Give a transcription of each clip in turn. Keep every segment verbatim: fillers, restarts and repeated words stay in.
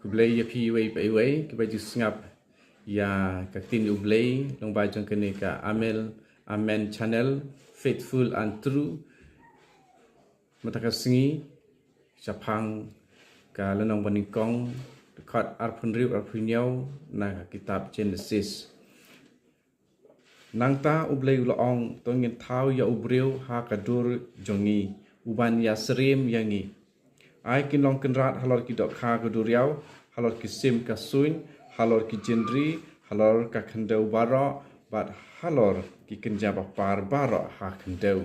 Khublei ïa phi iwei pa iwei kiba ju sngap ïa ka ktien U Blei lyngba jong kane ka Amel Amen Channel, Faithful and True. Mynta ka sngi shaphang ka lynnong banyngkong, dkhot arphew hynriew, arphew hynñiew na ka kitab Genesis. Nangta U Blei u la ong, to ngin thaw ïa u briew ha ka dur jong ngi, u ban ïasyriem ïa ngi. Ai ki nongkynrad halor ki dohkha ka duriaw, halor ki sim ka suiñ, halor ki jingri, halor ka khyndew baroh, bad halor ki kynja bapar baroh ha khyndew.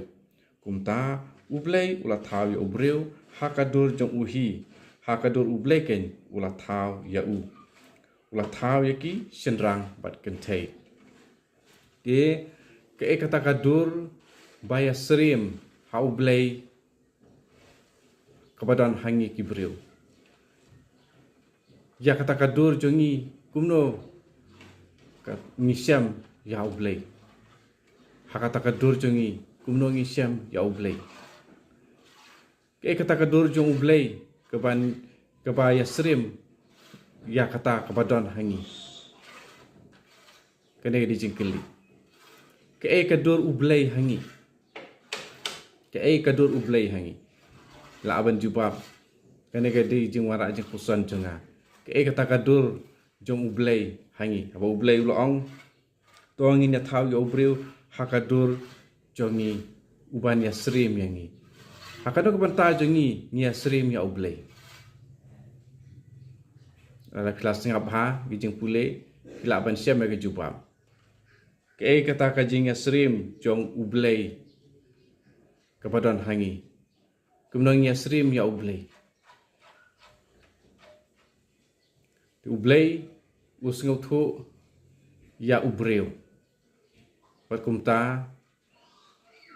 Kumta U Blei u la thaw ïa u briew ha ka dur jong u hi, ha ka dur U Blei keiñ u la thaw ïa u. U la thaw ïa ki shynrang bad kynthei. Te kaei kata ka dur ba ïasyriem ha U Blei kaba don ha ngi ki briew? Ïa kata ka dur jong ngi, kumno ka ngi shem ïa U Blei? Ha kata ka dur jong ngi, kumno ngi shem ïa U Blei? Kaei kata ka dur jong U Blei kaba, kaba ïasyriem ïa kata kaba don ha ngi? Kane ka dei jingkylli. Kaei ka dur U Blei ha ngi? Kaei ka dur U Blei ha ngi? Lah ban jubab. Kane ka dei jingwanrah jingpuson jong nga. Kaei kata ka dur jong U Blei ha ngi? Haba U Blei u la ong, to ngin ïa thaw ïa u briew ha ka dur jong ngi, u ban ïasyriem ïa ngi. Ha kano ka bynta jong ngi ngi ïasyriem ïa U Blei? Lada phi la sngap ha ki jingpule, phi lah ban shem ïa ka jubab. Kaei kata ka jingïasyriem jong U Blei kaba don ha ngi? Kumno ngi ïasyriem ïa U Blei? Te U Blei u sngewthuh ïa u briew, bad kumta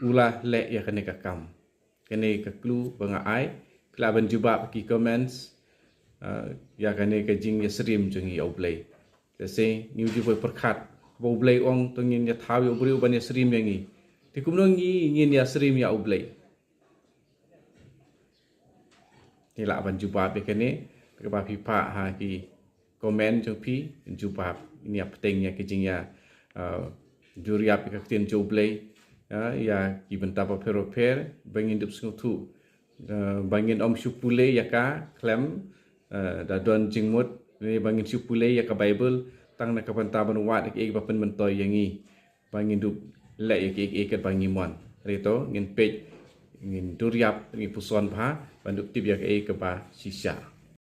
u la leh ïa kane ka kam. Kane ka clue ba nga ai. Phi lah ban jubab ha ki comments, ah, ïa kane ka jingïasyriem jong ngi ïa U Blei. Te se ngi ju poi pyrkhat ba U Blei u ong to ngin ïa thaw ïa u briew ban ïasyriem ïa ngi. Te kumno ngi ngin ïasyriem ïa U Blei? Te lah ban jubab ïa kane, te kaba phi phah ha ki comment jong phi, jubab, ngin ïa bteng ïa ki jingïa, ah, jurip ïa ka ktien jong U Blei, ah, ïa ki bynta bapher bapher, ba ngin dup sngewthuh, ah, ba ngin ym shu pule ïa ka khlem, ah, da don jingmut, ne ba ngin shu pule ïa ka Baibl tang na ka bynta ban wad ïa kiei ba pynmyntoi ïa ngi, ba ngin dup leh ïa kiei kiei kaba ngi mon. Hynrei to ngin peit, ngin jurip, ngin puson bha ban dup tip ïa kiei kaba shisha.